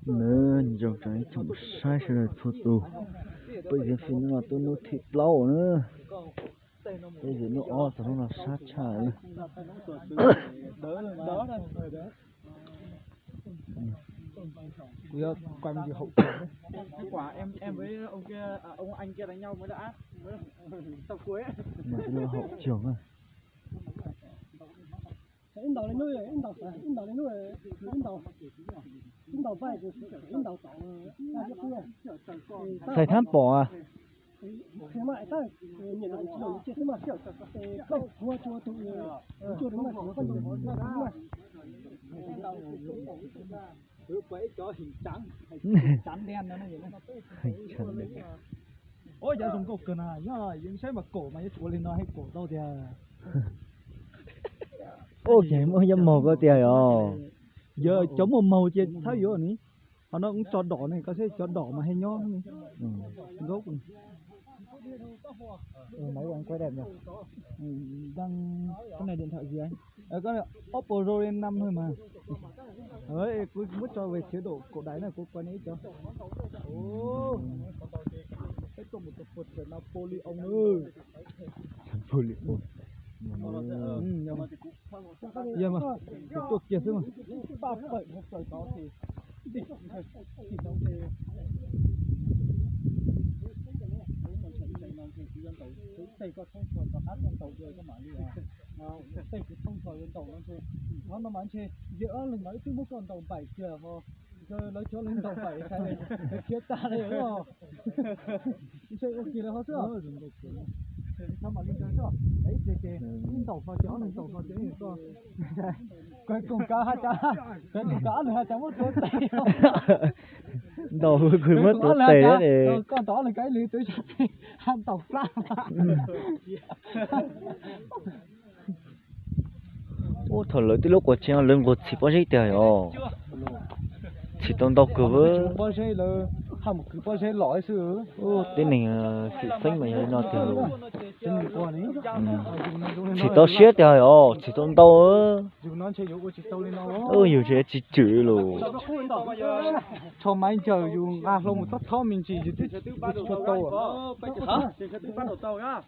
Nyob zoo tsoom saib sawv daws txhua tus, peb Zeb Fij hnub no tuaj hnub thib plaub na, peb Zeb hnub ob txog hnub no sab tshaj na. Kuv yuav quay mus hauv trường. Kết quả em em với ông kia, à, ông anh kia đánh nhau mới đã áp, sau cuối. Hauv trường á. Ib ntaus li hnub, ib ntaus, ib ntaus li hnub, ib ntaus, ib ntaus paj, ib ntaus tom. Thầy Thám Pom à? Ua cov zoo nkauj kawg na, yog yeej saib mas kaum mas yuav tsum ua li no thiaj kaum tau tiag. Ua ces muaj yog maug koj tiag yog. Yog cov muaj maug ces txhob yuav ni. Qhov no kuv tso đỏ ne, koj saib cov đỏ mas hay nyob. Gốc. Máy của anh quay đẹp nhỉ? Đang, cái này điện thoại gì anh? Ờ, có Oppo Reno năm thôi mà. Đấy, cứ muốn cho về chế độ cổ đại này, cô quay nãy cho. Ồ, cái tôi một tập quần Napoleon ơi. Napoleon. Ừ, nhưng mà Yog mas, kuv tuaj kiag xwb mas. Tej kuv thoob nrho yuav ntaus no ntshe, qhov no mas ntshe yawg ob leeg mas wb twb muab koj ntaus npaim kiag ho, lawv cov leej ntaus npaim tas li, lawv khiav tag li os. Ntshe ua kiag li ho xwb. Ib pliag ces wb ntaus hlo ces ob leeg ntaus hlo ces koj, koj koom kav ha cas, koj koom kav ob leeg ha cas muab tuav tes. Ntaus kuj muab tuav tes ne. Koj ntaus ob leeg kav ib leeg tuav ib sab tes, ha ntaus plab. Ua thaum lawv tej lub quav tsev lawv nqus txhim pob zeb tiag os. Txhim tau ntau kawg. Pob zeb lawv ha mus kwv pob zeb los xwb. Tib neeg xwm xeeb mas yog li no tiag. Txhim tau siab tiag os, txhim tau ntau. Yus ntshe tsis tswm li los. Tso maiv ncaws yus nqa hlo mus thob thob me ntsis yus twb tsis tshua tau.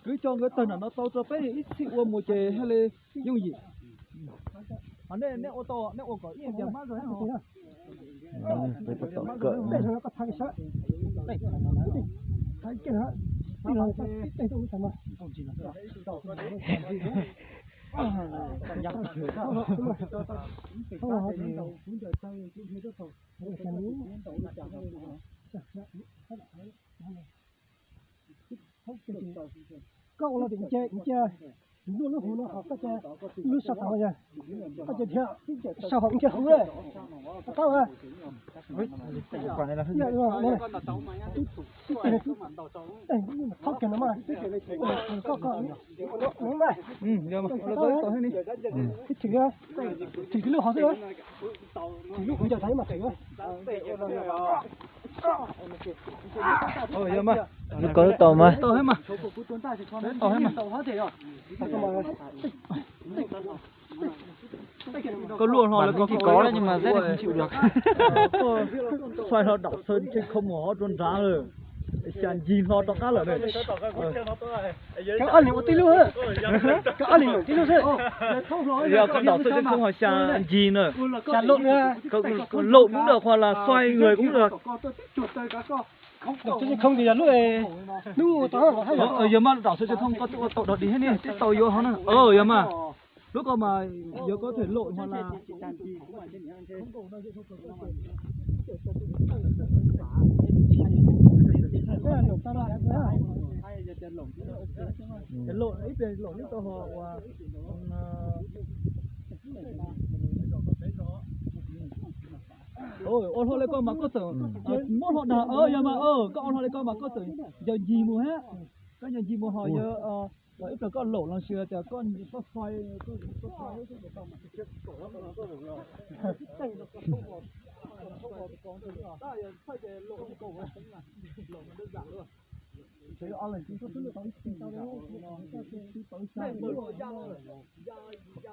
Kwv cov nkawd tawg nram no tau rau peb ib txhij ua mus ces thiaj li yooj yim. Nej ua tau, nej ua kom ib tiag mab zoo. Koj ua no ces cia luaj lub hauv no ho koj cia lub sab tod yog koj cia dhia sab hauv cia hauv. Koj thauj kiag no mas, koj koj mas, thim lub hauv xwb, thim lub hauv ncaws tas mas thim. Koj tau mas. Koj luaj hlo lawm koj kov mas zeb ne chịu được. Xoay hlo đảo sơn trên không mà ho rau nrad lawm. Xya ncig hlo rov qab lawm. Koj ob leeg ua tib lub, koj ob leeg nyob tib lub xwb. Yog koj đảo sơn trên không ho xya ncig na. Koj lộn đúng được hoặc là xoay người cũng được. Không thì là lúc này, lúc tao Yog mas đảo sơn trên không koj twb ua tau dog dig thiab ne, twb tau yuav hov na. Yog mas, lub koj mas yog koj them lộn hov na. Lộn ib pliag lộn lub tau ho ua. Ua hlo li koj mas koj txawm muab hlo dag, yog mas koj ua hlo li koj mas koj txawm ncaws ncig mus thiab. Koj ncaws ncig mus ho yog ib pliag koj laum los sis tias koj, koj fai, koj fai.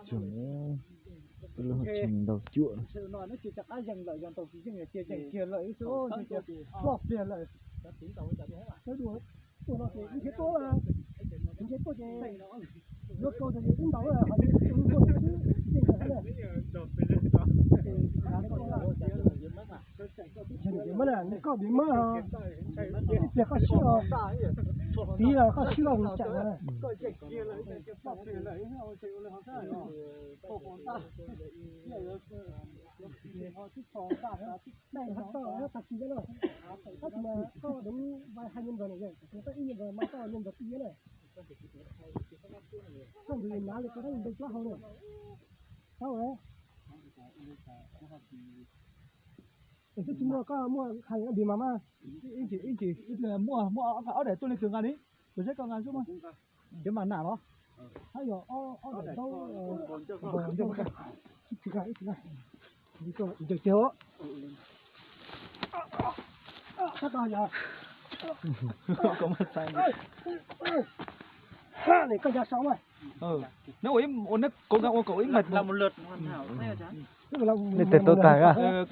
Trường Ntaus cuam. Ploj pliag lawm. Ua no ces ib nrhiav tuaj, ib nrhiav tuaj ces yuav kau ces ib ntaus lawm, ho muaj xwb, yeej lawm thiab na. Nws koj vim mab, ib pliag koj swb os, tiv los koj swb los mus tsam na. Tag kis no, tab sis mas koj deev vai hai nyiaj nplog na, koj ib nyiaj nplog mas koj nyiaj nplog ti na. Koj ntawd nav li koj tab npe plaub hau na. Tau, twb tsis muaj, koj muaj hais vim mas mas. Ib ntsis, ib ntsis, muaj, muaj ob daim tuaj leej twg nqa li, kuv saib koj nqa xwb mas. Cov mas nam los, hab yog ob daim taub nkaus ncauj. Ib tug nqa, ib tug nqa. Ntws tiag os. Sab tod yog. Koj nco sau mas. Neb ua, neb koom nkaus ua kaum ib mas. Leej twg tau tag?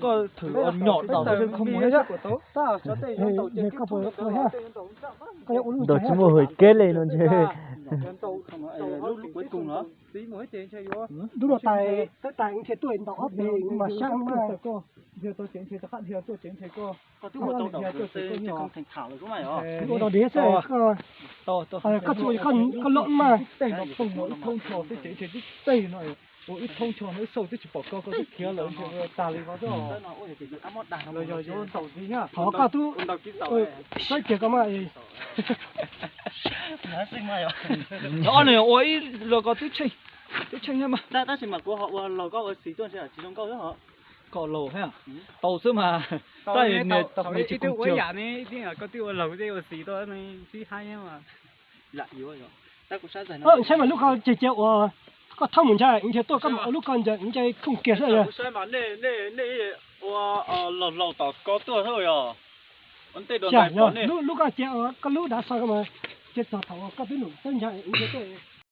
Koj thwm nyom tau, koj mus thiab sab puas tau. Ntaus tsis muaj hwj keb li no ntshe. Lub no tais, tab tais nrhiav tuaj ntaus ob peb mas sab mas. Ua tau div xwb, koj tsuas koj lom mas. Ua ib thoob ncho no ib xauj twb tsis pom koj, koj twb khiav lawm ntshe ua tag li ko xwb. Los yog yuav ntaus ntxiv thiab. Thov koj tub saib kiag koj mas. Ob nws ua ib los koj twb tsheej, twb tsheej thiab mas. Tab sis mas kuv ho ua laug koj ua xis tuaj ntshe tsis zoo nkauj thiab ho. Koj laug thiab, tau xwb mas. Tab sis niag thaum ib tug ua yam ne, koj twb ua laug tej ua xis tuaj sib haib mas. Saib mas lub ko ces cia ua koj thauj mus ntshai ntshe tuaj koj mam ua lub ko ntshe khooj kiag xwb yog. Ua laug laug tom ko tuaj xwb yog. Lub ko cia koj lub dav so mas, cia txog thaum koj twb num teb ntshai ntshe tuaj.